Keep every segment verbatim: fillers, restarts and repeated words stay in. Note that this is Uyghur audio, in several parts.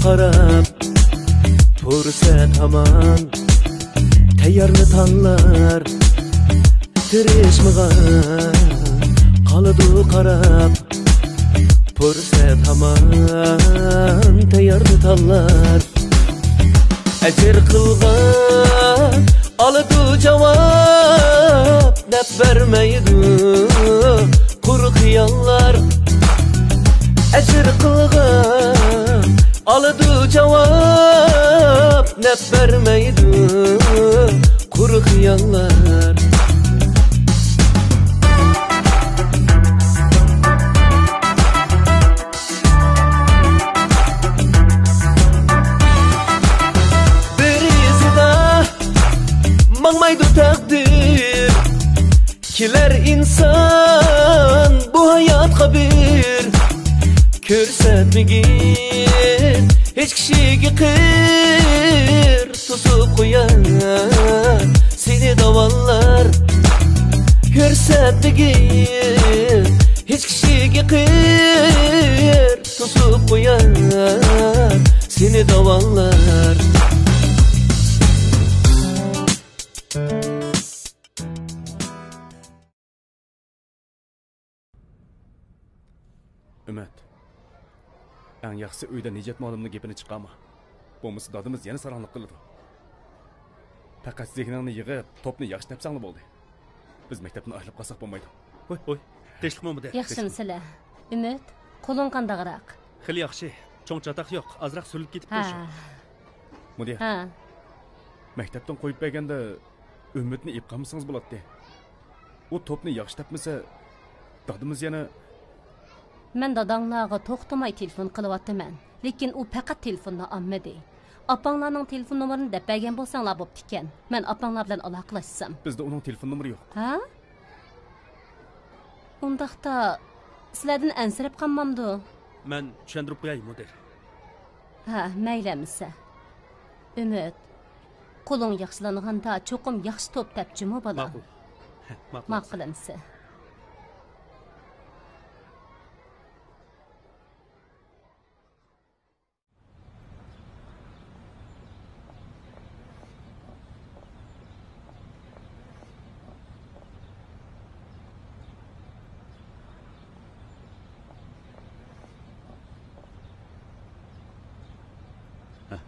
قاراپ، پۇرسەت ھامان تەييارنى تاللار. تىرىشمىغان قالىدۇ قاراپ، پۇرسەت ھامان تەييارنى تاللار. ئەجىر قىلغان ئالىدۇ جاۋاب، نەپ بەرمەيدۇ قۇرۇق خىياللار. ئەجىر قىلغان ئالىدۇ جاۋاب، نەپ بەرمەيدۇ قۇرۇق خىياللار. بىر ئىزىدا ماڭمايدۇ تەقدىر، كېلەر ئىنسان بۇ ھاياتقا بىر. كۆرسەتمىگىن ھېچ كىشىگە قىر، توسۇپ قويار سېنى داۋانلار. كۆرسەتمىگىن ھېچ كىشىگە قىر، توسۇپ قويار سېنى داۋانلار. ئۈمىد، ئەڭ ياخشىسى ئۆيدە نىجات مۇئەللىمنىڭ گېپىنى چىقارما. بولمىسا دادىمىز يەنە ساراڭلىق قىلىدۇ. پەقەت زېھنىڭنى يىغىپ، توپنى ياخشى تەپسەڭلا بولدى. بىز مەكتەپتىن ئايرىلىپ قالساق بولمايدۇ. ھوي، ھوي، تىنچلىقمۇ مۇدىر؟ ياخشىمۇ سىلە؟ ئۈمىد، قولۇڭ قانداقراق؟ خېلى ياخشى. چوڭ چاتاق يوق، ئازراق سۈرۈلۈپ كېتىپتۇ شۇ. ھە. مۇدىر، ھە. مەكتەپتىن قويۇپ بەرگەندە ئۈمىدنى ئېلىپ قالمىسىڭىز بولاتتى. ئۇ توپنى ياخشى تەپمىسە، دادىمىز يەنە. مەن داداڭلارغا توختىماي تېلېفون قىلىۋاتىمەن، لېكىن ئۇ پەقەت تېلېفوننى ئالمىدى. ئاپاڭلارنىڭ تېلېفون نومۇرىنى دەپ بەرگەن بولساڭلار بوپتىكەن. مەن ئاپاڭلار بىلەن ئالاقىلەشسەم. بىزدە ئۇنىڭ تېلېفون نومۇرى يوق. ھە؟ ئۇنداقتا سىلەردىن ئەنسىرەپ قالمامدۇ؟ مەن چۈشەندۈرۈپ قوياي، مۇدىر. ھە، مەيلى ئەمىسە. ئۈمىد، قولۇڭ ياخشىلانغاندا چوقۇم ياخشى توپ تەپ جۇمۇ، بالام. ماقۇل. ماقۇل. ماقۇل ئەمىسە.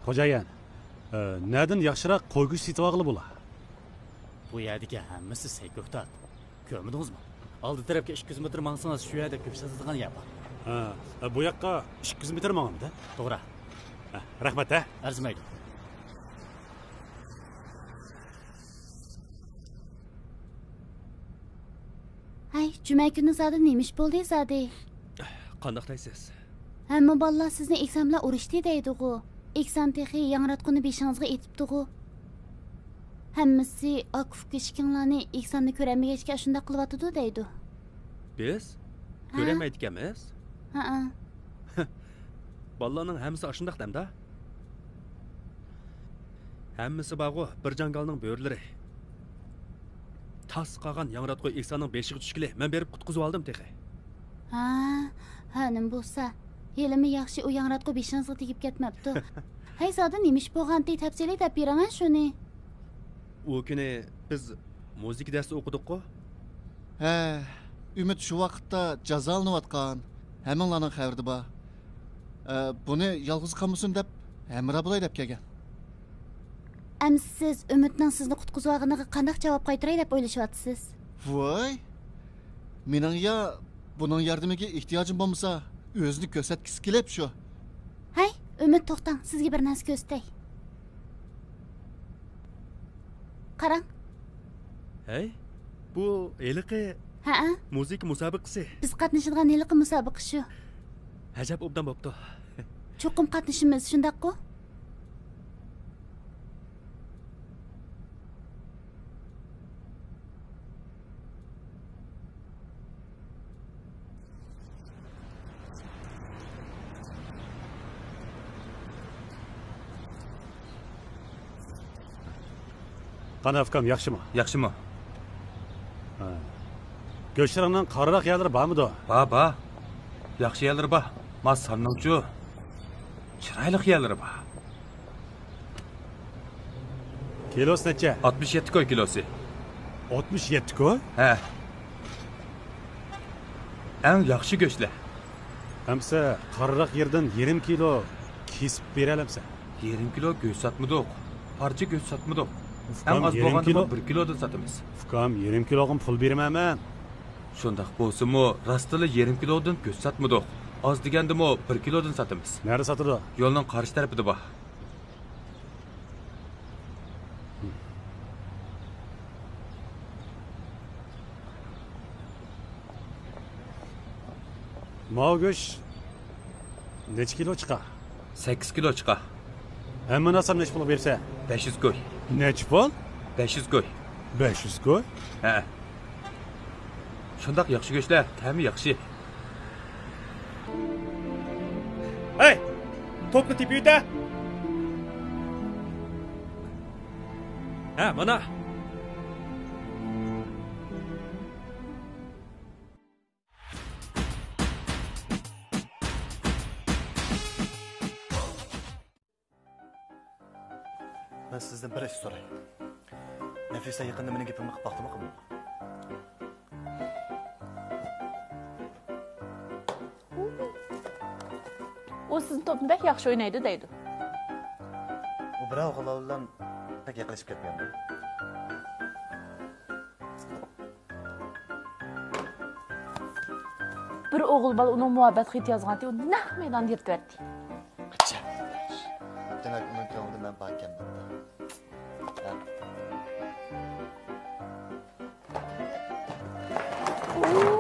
خوجايىن، ئە، نەدىن ياخشىراق قوي گۆشى سېتىۋالغىلى بولا؟ بۇ يەردىكى ھەممىسى سەي كۆكتات. كۆرمىدىڭىزمۇ؟ ئالدى تەرەپكە ئىككى يۈز مېتىر ماڭسىڭىز، شۇ يەردە گۆش ساتىدىغان يەر بار. ھە، بۇ ياققا ئىككى يۈز مېتىر ماڭامدۇ؟ توغرا. ھە، رەھمەت، ھە. ئەرزىمەيدۇ. ھەي، جۈمە كۈنى زادى نېمە ئىش بولدى زادى؟ قانداق دەيسىز؟ ھەممە بالىلار سىزنى ئېھسان بىلەن ئۇرۇشتى دەيدىغۇ. ئېھسان تېخى ياڭراتقۇنى بېشىڭىزغا ئېتىپتىغۇ. ھەممىسى ئاكا ئۇكا ئىككىڭلارنى ئېھساننى كۆرەلمىگەچكە ئاشۇنداق قىلىۋاتىدۇ دەيدۇ. بىز؟ ھە؟ كۆرەلمەيدىكەنمىز؟ ھەئە. بالىلارنىڭ ھەممىسى ئاشۇنداق دەمدا؟ ھەممىسى بارغۇ، بىر جاڭگالنىڭ بۆرىلىرى. تاس قالغان ياڭراتقۇ ئېھساننىڭ بېشىغا چۈشكىلى، مەن بېرىپ قۇتقۇزۇۋالدىم تېخى. ھا، ھە، نېمە بولسا، ھېلىمۇ ياخشى ئۇ ياڭراتقۇ بېشىڭىزغا تېگىپ كەتمەپتۇ. ھەي، زادى نېمە ئىش بولغانتى، تەپسىلىي دەپ بېرىڭە شۇنى. ئۇ كۈنى بىز مۇزىكا دەرسى ئوقۇدۇققۇ؟ ھە، ئۈمىد شۇ ۋاقىتتا جازالىنىۋاتقان، ھەممىڭلارنىڭ خەۋىرىدە بار. ئە، بۇنى يالغۇز قالمىسۇن دەپ ھەمراھ بولاي دەپ كەلگەن. ئەمىسە سىز ئۈمىدنىڭ سىزنى قۇتقۇزۇۋالغىنىغا قانداق جاۋاب قايتۇراي دەپ ئويلىشىۋاتىسىز؟ ۋاي، مېنىڭ يا بۇنىڭ ياردىمىگە ئېھتىياجىم بولمىسا، ئۆزىنى كۆرسەتكۈسى كېلىپ شۇ. ھەي، ئۈمىد، توختاڭ، سىزگە بىر نەرسە كۆرسىتەي. قاراڭ. ھەي، بۇ ھېلىقى. ھەئە. مۇزىكا مۇسابىقىسى. بىز قاتنىشىدىغان ھېلىقى مۇسابىقە شۇ. ئەجەب ئوبدان بوپتۇ. چوقۇم قاتنىشىمىز، شۇنداققۇ؟ قانداق ئۇكام، ياخشىمۇ؟ ياخشىمۇ؟ ھە. گۆشلىرىڭنىڭ قارىراق يەرلىرى بارمىدۇ؟ بار، بار. ياخشى يەرلىرى بار. ماس ساننىڭچۇ؟ چىرايلىق يەرلىرى بار. كىلوسى نەچچە؟ ئاتمىش يەتتە كوي كىلوسى. ئاتمىش يەتتە كوي؟ ھە. ئەڭ ياخشى گۆشلەر. ئەمسە قارىراق يېرىدىن يېرىم كىلو كېسىپ بېرەلەمسەن؟ يېرىم كىلو گۆش ساتمىدۇق. پارچە گۆش ساتمىدۇق. ئۇكام، ئەڭ ئاز يېرىم بولغاندىمۇ كىلو؟ بىر كىلودىن ساتىمىز. ئۇكام، يېرىم كىلوغىمۇ پۇل بېرىمەن مەن. شۇنداق بولسىمۇ، راستلا يېرىم كىلودىن گۆش ساتمىدۇق. ئاز دېگەندىمۇ بىر كىلودىن ساتىمىز. نەدە ساتىدۇ؟ يولنىڭ قارشى تەرىپىدە بار. ماۋۇ گۆش نەچچە كىلو چىقا؟ سەككىز كىلو چىقا. ھەممىنى ئالسام نەچچە پۇلغا بېرىسەن؟ بەش يۈز كوي. نەچچە پۇل؟ بەش يۈز كوي. بەش يۈز كوي؟ ھە. شۇنداق ياخشى گۆشلەر، تەمى ياخشى. ھەي! توپنى تېپىۋېتە! ھە، مانا! مەن سىزدىن بىر ئىش سوراي. نەفىسە يېقىندا مېنىڭ گېپىمنى قىلىپ باقتىمۇ، قىلمىدىمۇ؟ ئۇ سىزنىڭ توپنى بەك ياخشى ئوينايدۇ دەيدۇ. ئۇ بىر ئوغۇل بىلەن بەك يېقىنلىشىپ كەتكەن. بىر ئوغۇل بالا ئۇنىڭ مۇھەببەت خېتى يازغانتى، ئۇنى نەق مەيداندا يىرتىۋەتتى. قىچا. دېمەك، ئۇنىڭ كۆڭلىدە مەن باركەن.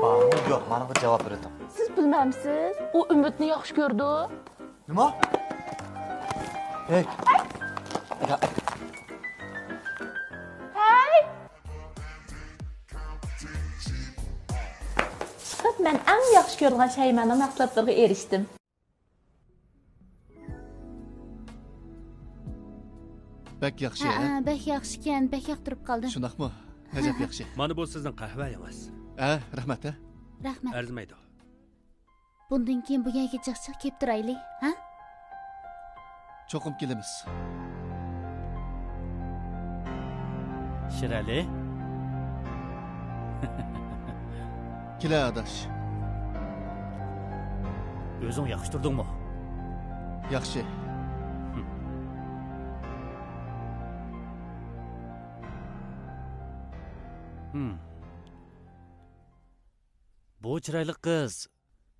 بارمۇ يوق، مانا بۇ جاۋاب بېرىدۇ. سىز بىلمەمسىز؟ ئۇ ئۈمىدنى ياخشى كۆرىدۇ. نېمە؟ ھەي! ھەي! چىقىپ مەن ئەڭ ياخشى كۆرىدىغان شەيمانىڭ مەھسۇلاتلىرىغا ئېرىشتىم. بەك ياخشى، ھە، ھە؟ ھە، بەك ياخشىكەن، بەك ياقتۇرۇپ قالدىم. شۇنداقمۇ؟ ئەجەب ياخشى. مانا بۇ سىزنىڭ قەھۋەڭىز. ھە، رەھمەت، ھە؟ رەھمەت. ئەرزىمەيدۇ. بۇندىن كېيىن بۇ يەرگە جىق-جىق كېلىپ تۇرايلى، ھە؟ چوقۇم كېلىمىز. شىرئەلى. كېلە، ئاداش. ئۆزۈڭ ياخشى تۇردۇڭمۇ؟ ياخشى. بۇ چىرايلىق قىز.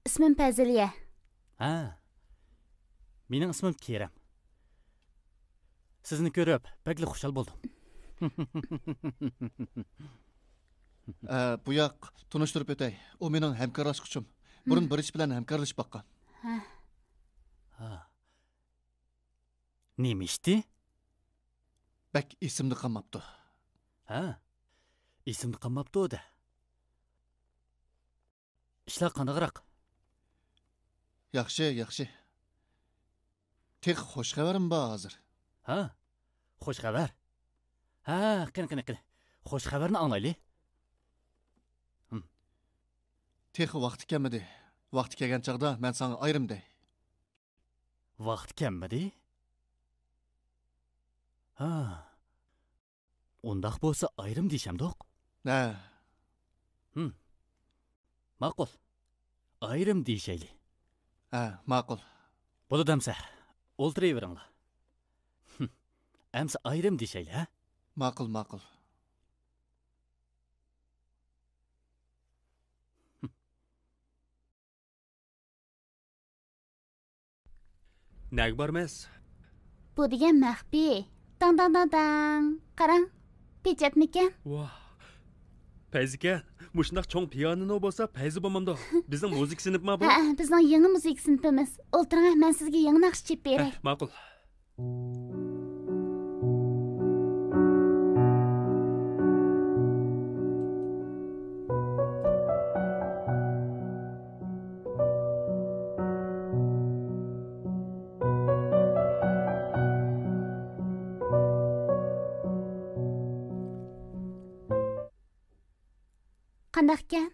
ئىسمىم پەزىلىيە. ھە. مېنىڭ ئىسمىم كېرەم. سىزنى كۆرۈپ بەكلا خۇشال بولدۇم. ئە، بۇ ياق، تونۇشتۇرۇپ ئۆتەي. ئۇ مېنىڭ ھەمكارلاشقۇچۇم. بۇرۇن بىر ئىش بىلەن ھەمكارلىشىپ باققان. ھە. ھە. نېمە ئىشتى؟ بەك ئېسىمدە قالماپتۇ. ھە؟ ئېسىمدە قالماپتۇ دە. ئىشلار قانداقراق؟ ياخشى، ياخشى. تېخى خوش خەۋىرىم بار ھازىر. ھە؟ خوش خەۋەر؟ ھە، قېنى، قېنى، قېنى. خوش خەۋەرنى ئاڭلايلى. ھىم. تېخى ۋاقتى كەلمىدى. ۋاقتى كەلگەن چاغدا مەن ساڭا ئايرىم دەي. ۋاقتى كەلمىدى؟ ھا. ئۇنداق بولسا ئايرىم دېيىشەمدۇق؟ ھە. ھىم. ماقۇل. ئايرىم دېيىشەيلى. ھە، ماقۇل. بولىدۇ ئەمسە. ئولتۇرۇۋېرىڭلار. ھىم. ئەمسە ئايرىم دېيىشەيلى، ھە؟ ماقۇل، ماقۇل. نەگە بارىمىز؟ بۇ دېگەن مەخپىي. داڭ، داڭ، داڭ، داڭ. قاراڭ. پېچەتمىكەن؟ ۋاھ. پەيزىكەن، مۇشۇنداق چوڭ پىيانىنو بولسا پەيزى بولمامدۇ؟ بىزنىڭ مۇزىكا سىنىپىمۇ بۇ؟ ھەئە، بىزنىڭ يېڭى مۇزىكا سىنىپىمىز. ئولتۇرۇڭ، مەن سىزگە يېڭى ناخشا چېلىپ بېرەي. ھە، ماقۇل. قانداقكەن؟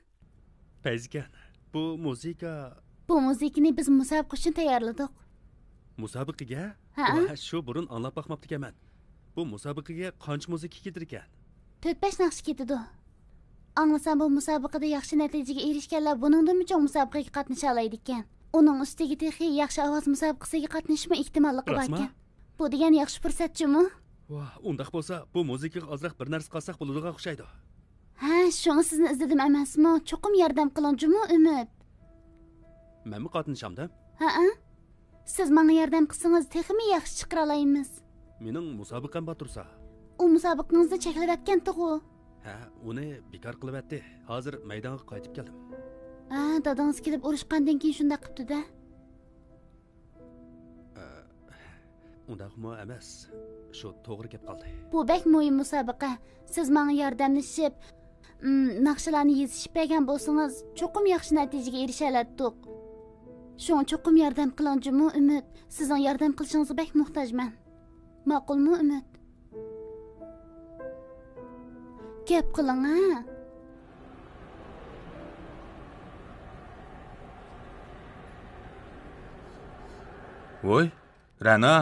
پەيزىكەن، بۇ مۇزىكا. بۇ مۇزىكىنى بىز مۇسابىقە ئۈچۈن تەييارلىدۇق. مۇسابىقىگە؟ ھە. ۋاھ، شۇ بۇرۇن ئاڭلاپ باقماپتىكەنمەن. بۇ مۇسابىقىگە قانچە مۇزىكا كېتىدىكەن؟ تۆت-بەش ناخشا كېتىدۇ. ئاڭلىسام، بۇ مۇسابىقىدە ياخشى نەتىجىگە ئېرىشكەنلەر بۇنىڭدىنمۇ چوڭ مۇسابىقىگە قاتنىشالايدىكەن. ئۇنىڭ ئۈستىگە تېخى ياخشى ئاۋاز مۇسابىقىسىگە قاتنىشىشمۇ ئېھتىماللىقى باركەن. راستمۇ؟ بۇ دېگەن ياخشى پۇرسەت جۇمۇ. ۋاھ، ئۇنداق بولسا، بۇ مۇزىكىغا ئازراق بىر نەرسە قالساق بولىدىغان ئوخشايدۇ. ھە، شۇڭا سىزنى ئىزلىدىم ئەمەسمۇ؟ چوقۇم ياردەم قىلىڭ جۇمۇ، ئۈمىد. مەنمۇ قاتنىشامدا؟ ھەئە. سىز ماڭا ياردەم قىلسىڭىز، تېخىمۇ ياخشى چىقىرالايمىز. مېنىڭ مۇسابىقەم بار تۇرسا. ئۇ مۇسابىقىڭىزنى چەكلىۋەتكەنتىغۇ. ھە، ئۇنى بىكار قىلىۋەتتى. ھازىر مەيدانغا قايتىپ كەلدىم. ھە، دادىڭىز كېلىپ ئۇرۇشقاندىن كېيىن شۇنداق قىپتۇ-دە. ئە، ئۇنداقمۇ ئەمەس. شۇ توغرا كەپ قالدى. بۇ بەك مۇھىم مۇسابىقە. سىز ماڭا ياردەملىشىپ، ئىم، ناخشىلارنى يېزىشىپ بەرگەن بولسىڭىز، چوقۇم ياخشى نەتىجىگە ئېرىشەلەتتۇق. شۇڭا چوقۇم ياردەم قىلىڭ جۇمۇ، ئۈمىد. سىزنىڭ ياردەم قىلىشىڭىزغا بەك موھتاجمەن. ماقۇلمۇ، ئۈمىد؟ گەپ قىلىڭ، ھە؟ ۋوي، رەنا.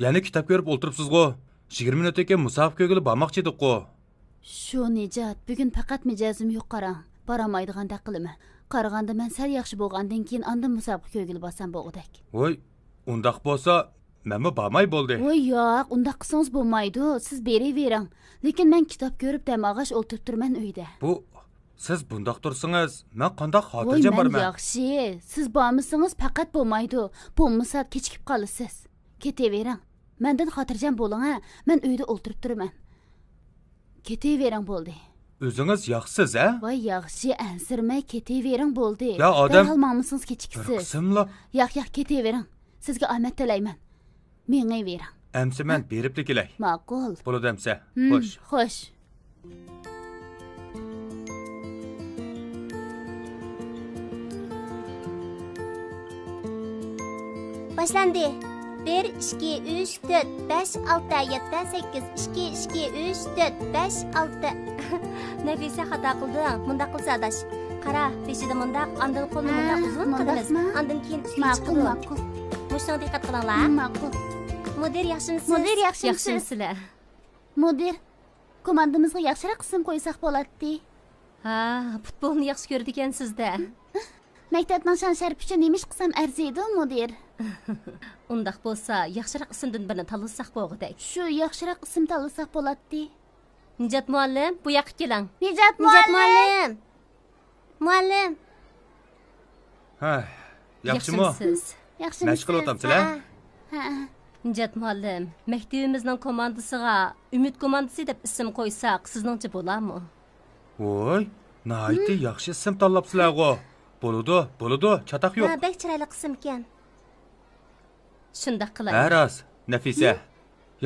يەنە كىتاب كۆرۈپ ئولتۇرۇپسىزغۇ؟ يىگىرمە مىنۇتتىن كېيىن مۇسابىقە كۆرگىلى بارماقچى ئىدۇققۇ. شۇ نىجات، بۈگۈن پەقەت مىجەزىم يوق قاراڭ. بارالمايدىغاندەك قىلىمەن. قارىغاندا مەن سەل ياخشى بولغاندىن كېيىن ئاندىن مۇسابىقە كۆرگىلى بارسام بولغۇدەك. ۋوي، ئۇنداق بولسا مەنمۇ بارماي بولدى. ۋوي ياق، ئۇنداق قىلسىڭىز بولمايدۇ. سىز بېرىۋېرىڭ. لېكىن مەن كىتاب كۆرۈپ دەم ئالغاچ ئولتۇرۇپ تۇرىمەن ئۆيدە. بۇ، سىز بۇنداق تۇرسىڭىز، مەن قانداق ۋوي، خاتىرجەم مەن بارىمەن؟ ياخشى. سىز بارمىسىڭىز پەقەت بولمايدۇ. بولمىسا كېچىكىپ قالىسىز. كېتىۋېرىڭ. مەندىن خاتىرجەم بولۇڭ ھە. مەن ئۆيدە ئولتۇرۇپ تۇرىمەن. كېتىۋېرىڭ بولدى. ئۆزىڭىز ياخشىسىز ھە؟ ۋاي ياخشى، ئەنسىرىمەي كېتىۋېرىڭ بولدى. يا ئادەم. دەرھال ماڭمىسىڭىز بىر كېچىكىسىز. قىسىملا. ياق ياق، كېتىۋېرىڭ. سىزگە ئامەت تىلەيمەن. مېڭىۋېرىڭ. ئەمسە مەن ھە؟ بېرىپلا كېلەي. ماقۇل. بولىدۇ ئەمسە. ھىم، خوش. خوش. باشلاندى. بىر، ئىككى، ئۈچ، تۆت، بەش، ئالتە، يەتتە، سەككىز، ئىككى، ئىككى، ئۈچ، تۆت، بەش، ئالتە. نەفىسە، خاتا قىلدىڭ. مۇنداق قىلسا ئاداش. قارا، بېشىدا مۇنداق، ئاندىن قولنى ھە، مۇنداق ئۇزۇن قىلىمىز. مۇنداقمۇ؟ ئاندىن كېيىن ئۈستىگە ماقۇل، چىقىدۇ. ماقۇل. مۇشۇنىڭغا دىققەت قىلىڭلار. ھىم، ماقۇل. مۇدىر ياخشىمۇسىز؟ مۇدىر ياخشىمۇسىز؟ ياخشىمۇسىلەر؟ مۇدىر، كوماندىمىزغا ياخشىراق ئىسىم قويساق بولاتتى. ھا، پۇتبولنى ياخشى كۆرىدىكەنسىز-دە. مەكتەپنىڭ شان-شەرىپى ئۈچۈن نېمە ئىش قىلسام ئەرزىيدۇ، مۇدىر؟ ئۇنداق بولسا، ياخشىراق ئىسىمدىن بىرنى تاللىساق بولغۇدەك. شۇ ياخشىراق ئىسىم تاللىساق بولاتتى. نىجات مۇئەللىم، بۇ ياققا كېلىڭ. نىجات نىجات مۇئەللىم! مۇئەللىم! مۇئەللىم! ھە، ياخشىمۇ؟ ياخشىمۇسىز؟ ياخشىمۇسىز؟ مەشىق قىلىۋاتامسىلەر؟ ھە. ھە. نىجات مۇئەللىم، مەكتىۋىمىزنىڭ كوماندىسىغا ئۈمىد كوماندىسى دەپ ئىسىم قويساق، سىزنىڭچە بولارمۇ؟ ۋوي، ناھايىتى ھىم. ياخشى ئىسىم تاللاپسىلەرغۇ. بولىدۇ، بولىدۇ، چاتاق يوق. ھە، بەك چىرايلىق ئىسىمكەن. شۇنداق قىلايلى. ھە، راست، نەفىسە. ھىم؟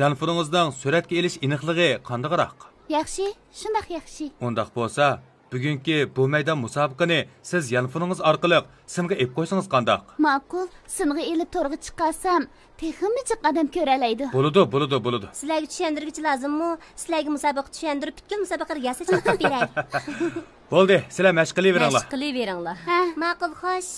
يانفونىڭىزنىڭ سۈرەتكە ئېلىش ئېنىقلىقى قانداقراق؟ ياخشى، شۇنداق ياخشى. ئۇنداق بولسا، بۈگۈنكى بۇ مەيدان مۇسابىقىنى سىز يانفونىڭىز ئارقىلىق سىنغا ئېلىپ قويسىڭىز قانداق؟ ماقۇل، سىنغا ئېلىپ تورغا چىقارسام، تېخىمۇ جىق ئادەم كۆرەلەيدۇ. بولىدۇ، بولىدۇ، بولىدۇ. سىلەرگە چۈشەندۈرگۈچى لازىممۇ؟ سىلەرگە مۇسابىقە چۈشەندۈرۈپ، پۈتكۈل مۇسابىقىلەرگە ياساش قىلىپ بېرەي. بولدى، سىلەر مەشىق قىلىۋېرىڭلار. مەشىق قىلىۋېرىڭلار. ھە. ماقۇل، خوش.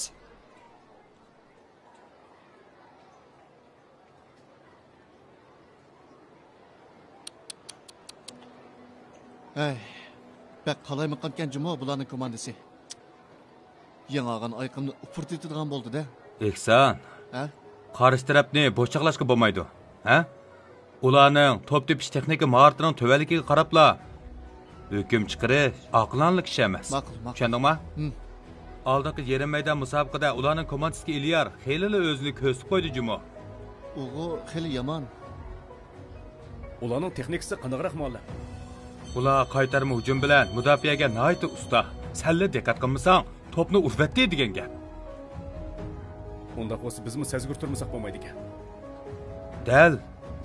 ھەي، بەك قالايمىقانكەن جۇمۇ بۇلارنىڭ كوماندىسى. يېڭى ئالغان ئايىقىمنى ئۇپرىتىۋېتىدىغان بولدى-دە. ئېھسان. ھە؟ قارشى تەرەپنى بوش چاغلاشقا بولمايدۇ. ھە؟ ئۇلارنىڭ توپ تېپىش تېخنىكا ماھارىتىنىڭ تۆۋەنلىكىگە قاراپلا، ھۆكۈم چىقىرىش ئاقىلانىلىك ئىش ئەمەس. ماقۇل، ماقۇل. چۈشەندىڭما؟ ھىم. ئالدىنقى يېرىم مەيدان مۇسابىقىدە ئۇلارنىڭ كوماندىسىدىكى ئىليار خېلىلا ئۆزىنى كۆرسىتىپ قويدى جۇمۇ. ئۇغۇ خېلى يامان. ئۇلارنىڭ تېخنىكىسى قانداقراق، مۇئەللىم؟ ئۇلار قايتارما ھۇجۇم بىلەن مۇداپىئەگە ناھايىتى ئۇستا. سەللا دىققەت قىلمىساڭ، توپنى ئۇرۇۋەتتى دېگەن گەپ. ئۇنداق بولسا بىزمۇ سەزگۈر تۇرمىساق بولمايدىكەن. دەل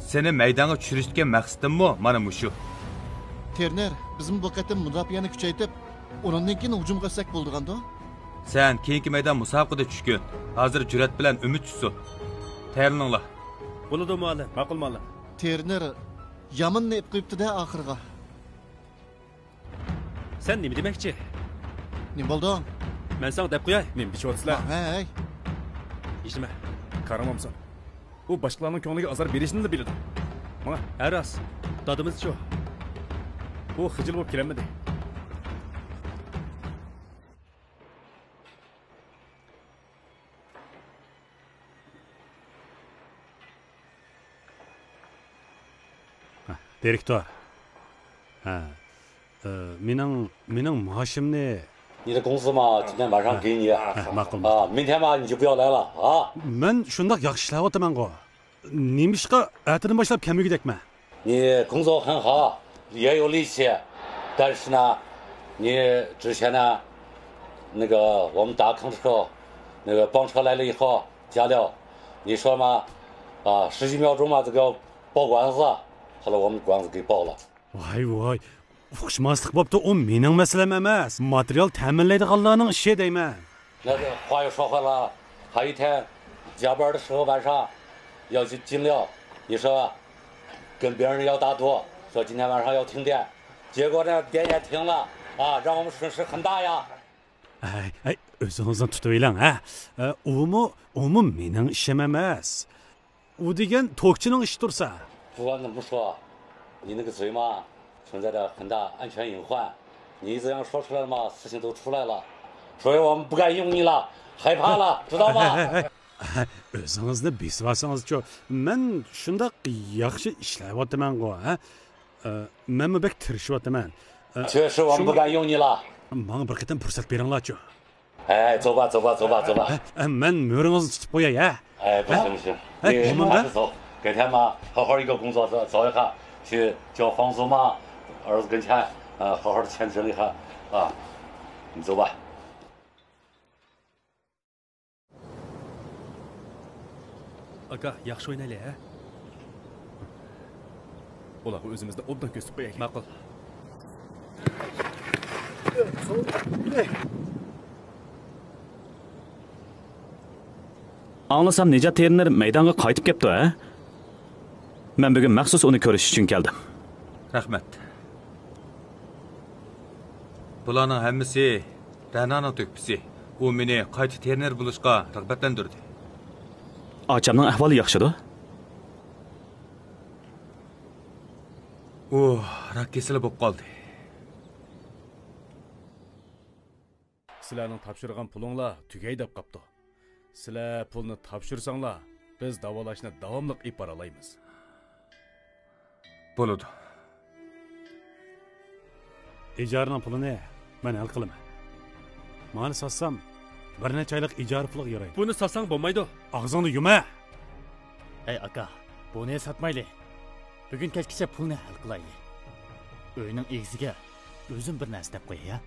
سېنى مەيدانغا چۈشۈرۈشتىكى مەقسىتىممۇ مانا مۇشۇ. ترېنېر، بىزمۇ بۇ قېتىم مۇداپىئەنى كۈچەيتىپ، ئۇنىڭدىن كېيىن ھۇجۇمغا ئۆتسەك بولىدىغاندۇ؟ سەن كېيىنكى مەيدان مۇسابىقىدە چۈشكىن. ھازىر جۈرئەت بىلەن ئۈمىد چۈشسۇن. تەييارلىنىڭلار. بولىدۇ مۇئەللىم، ماقۇل مۇئەللىم. ترېنېر يامىنىنى ئېپ قويۇپتۇ-دە ئاخىرىغا. سەن نېمە دېمەكچى؟ نېمە بولدۇڭ؟ مەن ساڭا دەپ قوياي. نېمە دېيىشىۋاتىسىلەر؟ ھەي. ھېچنېمە. كارىڭ بولمىسۇن. ئۇ باشقىلارنىڭ كۆڭلىگە ئازار بېرىشنىلا بىلىدۇ. ماڭا. ھە، راست. دادىمىزچۇ؟ ئۇ خىجىل بولۇپ كېلەلمىدى. دىرېكتور. ھە. ئى، مېنىڭ، مېنىڭ مائاشىمنى. 你的工资嘛，今天晚上给你。 ھە، ماقۇل، ماقۇل. 啊，明天嘛，你就不要来了啊。 مەن شۇنداق ياخشى ئىشلەۋاتىمەنغۇ. نېمىشقا ئەتىدىن باشلاپ كەلمىگۈدەكمەن؟ 你工作很好，也有力气，但是呢，你之前呢，那个我们打坑的时候，那个帮车来了以后，加料，你说嘛，啊，十几秒钟嘛，这个报管子，后来我们管子给报了。 ۋاي ۋاي، ئۇقۇشماسلىق بوپتۇ، ئۇ مېنىڭ مەسىلەم ئەمەس، ماتېرىيال تەمىنلەيدىغانلارنىڭ ئىشى دەيمەن. 那个话又说回来了，还有一天加班的时候晚上要去进料，你说跟别人要打赌，说今天晚上要停电，结果呢电也停了啊，让我们损失很大呀。 ئەي، ئەي، ئۆزىڭىزنى تۇتۇۋېلىڭ، ھە؟ ئە، ئۇمۇ، ئۇمۇ مېنىڭ ئىشىم ئەمەس. ئۇ دېگەن توكچىنىڭ ئىشى تۇرسا. 不管怎么说，你那个嘴嘛，存在着很大安全隐患。你这样说出来了嘛，事情都出来了，所以我们不敢用你了，害怕了，知道吗？ ئۆزىڭىزنى بېسىۋالسىڭىزچۇ؟ مەن شۇنداق ياخشى ئىشلەۋاتىمەنغۇ، ھە؟ ئە، مەنمۇ بەك تىرىشىۋاتىمەن. ئە، 确实我们不敢用你了。 شۇڭا ماڭا بىر قېتىم پۇرسەت بېرىڭلارچۇ. 哎，走吧，走吧，走吧，走吧。 ئە، ئە، مەن مۈرىڭىزنى تۇتۇپ قوياي، ھە؟ 哎，不行，不行， ھە؟ 你还是走，改天嘛，好好一个工作找，找一下，去叫房租嘛，儿子跟前，呃，好好的签字一下，啊，你走吧。 ئاكا، ياخشى ئوينايلى، ھە؟ ئۇلارغا ئۆزىمىزنى ئوبدان كۆرسىتىپ قويايلى. ماقۇل. ئاڭلىسام، نىجات تېرنېر مەيدانغا قايتىپ كەپتۇ، ھە؟ مەن بۈگۈن مەخسۇس ئۇنى كۆرۈش ئۈچۈن كەلدىم. رەھمەت. بۇلارنىڭ ھەممىسى رەنانىڭ تۆھپىسى. ئۇ مېنى قايتا تېرنېر بولۇشقا رىغبەتلەندۈردى. ئاچامنىڭ ئەھۋالى ياخشىدۇ؟ ئۇ راك كېسىلى بولۇپ قالدى. سىلەرنىڭ تاپشۇرغان پۇلۇڭلار تۈگەي دەپ قاپتۇ. سىلەر پۇلنى تاپشۇرساڭلار، بىز داۋالاشنى داۋاملىق ئېلىپ بارالايمىز. بولىدۇ. ئىجارىنىڭ پۇلىنى مەن ھەل قىلىمەن. مانى ساتسام، بىر نەچچە ئايلىق ئىجارە پۇلىغا يارايدۇ. بۇنى ساتساڭ بولمايدۇ. ئاغزىڭنى يۇمە! ئەي ئاكا، بۇنى ساتمايلى. بۈگۈن كەچكىچە پۇلنى ھەل قىلايلى. ئۆينىڭ ئىگىسىگە ئۆزۈم بىر نەرسە دەپ قوياي، ھە؟